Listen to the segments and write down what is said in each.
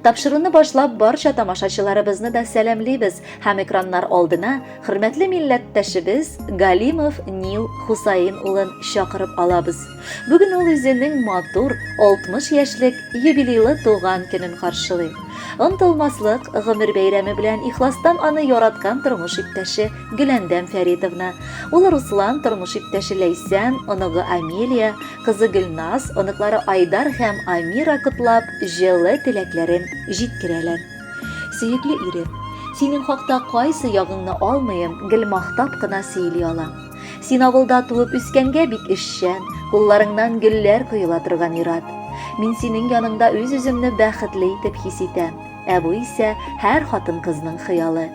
Тапшыруны башлап барча тамашачыларыбызны да сәламлибез һәм экраннар алдына хөрмәтле милләттәшебез Галимов Нил Хусаин улын чакырып алабыз. Бүген ул үзенең матур 60 яшьлек юбилейлы туган көнен каршылый. Онтылмаслык гомер бәйрәме белән ихластан аны яраткан тормыш иптәше Гөләндәм Фәритовна, улы Руслан, тормыш иптәше Ләйсән, оныгы Амелия, кызы Гөлназ, оныклары Айдар һәм Амира котлап, җылы теләкләрен җиткерәләр. Сөекле ирем, синең хакта кайсы ягыңны алмыйм, гел мактап кына сөйли алам. Син авылда туып үскәнгә бик эшчән, кулларыңнан гөлләр коела торган ир-ат. Мин синең яныңда үз-үземне бәхетле итеп хис итәм. Ә бу исә һәр хатын-кызның хыялы.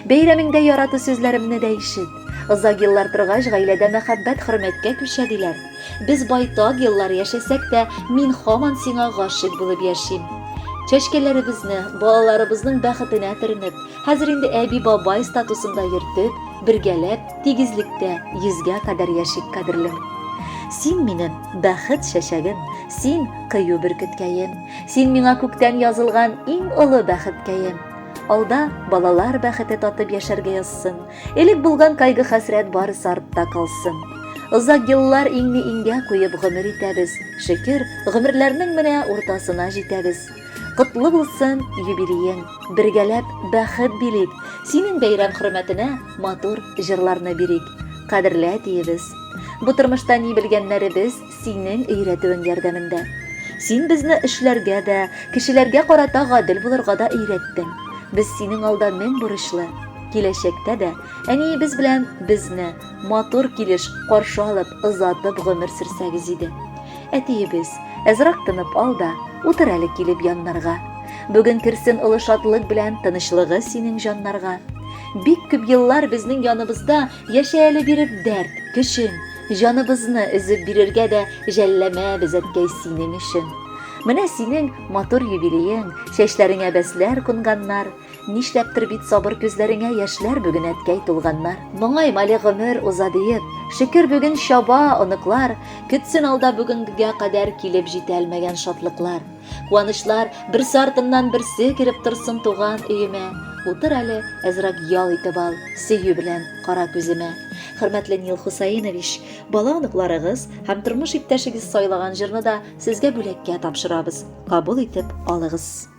Бәйрәмеңдә ярату сүзләремне дә ишет. Озак еллар торгач, гаиләдә мәхәббәт хөрмәткә күчә, диләр. Без байтак еллар яшәсәк тә, мин һаман сиңа гашыйк булып яшим. Чәчкәләребезне, балаларыбызның бәхетенә төренеп, хәзер инде әби-бабай статусында йөртеп, бергәләп, тигезлектә йөзгә кадәр яшик, кадерлем. Син минем бәхет чәчәгем, син кыю бөркеткәем, син миңа күктән язылган иң олы бәхеткәем. Алда балалар бәхете татып яшәргә язсын. Элек булган кайгы-хәсрәт барысы артта калсын. Озак еллар иңне иңгә куеп гомер итәбез. Шөкер, гомерләрнең менә уртасына җитәбез. Котлы булсын юбилеең, бергәләп бәхет билик. Синең бәйрәм хөрмәтенә матур җырларны бирик. Кадерле әтиебез! Бу тормышта ни белгәннәребез синең өйрәтүең ярдәмендә. Син безне эшләргә дә, кешеләргә карата гадел булырга да өйрәттең. Без синең алда мең бурычлы. Киләчәктә дә әниебез белән безне матур килеш каршы алып, озатып гомер сөрсәгез иде. Әтиебез, әзрак тынып ал да, утыр әле килеп яннарга. Бүген керсен олы шатлык белән тынычлыгы синең җаннарга. Бик күп еллар безнең яныбызда яшә әле биреп дәрт, көчең. Җаныбызны өзеп бирергә дә жәлләмәбез, әткәй, синең өчен. Менә синең матур юбилеең, чәчләреңә бәсләр кунганнар. Нишләптер бит сабыр күзләреңә яшьләр бүген, әткәй, тулганнар. Моңайма әле гомер уза диеп, шөкер бүген чаба оныклар, көтсен алда бүгенгегә кадәр килеп җитәлмәгән шатлыклар. Куанычлар берсе артыннан берсе кереп торсын туган өемә. Утыр әле, әзрәк ял итеп ал, сөю белән кара күземә. Хөрмәтле Нил Хусаинович, бала оныкларыгыз һәм тормыш иптәшегез сайлаган җырны да сезгә бүләккә тапшырабыз. Кабул итеп алыгыз.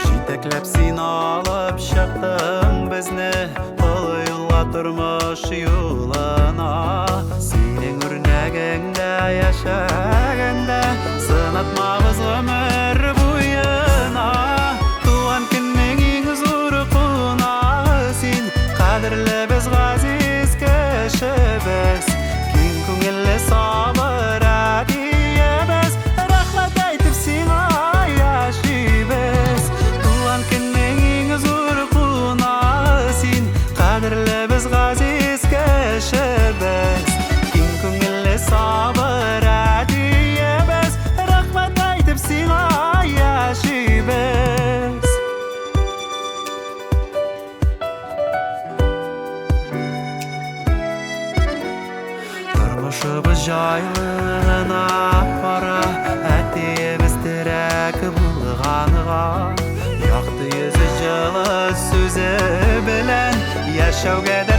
Җитәкләп син алып чыктың безне Олы юлга тормыш юлына Синең үрнәгеңдә яшәгәндә Сынатмабыз гомер буена Туган көннең иң зур кунагы син Кадерлебез газиз кешебез Киң күңелле сабыр әтиебез Рәхмәт әйтеп сиңа яшибез Туган көннең иң зур кунагы син Кадерлебез газиз кешебез Киң күңелле сабыр әтиебез Рәхмәт әйтеп сиңа яшибез Тормышыбыз җайлы гына бара, әтиебез терәк булганга. Якты йөзе җылы сүзе белән яшәүгә дә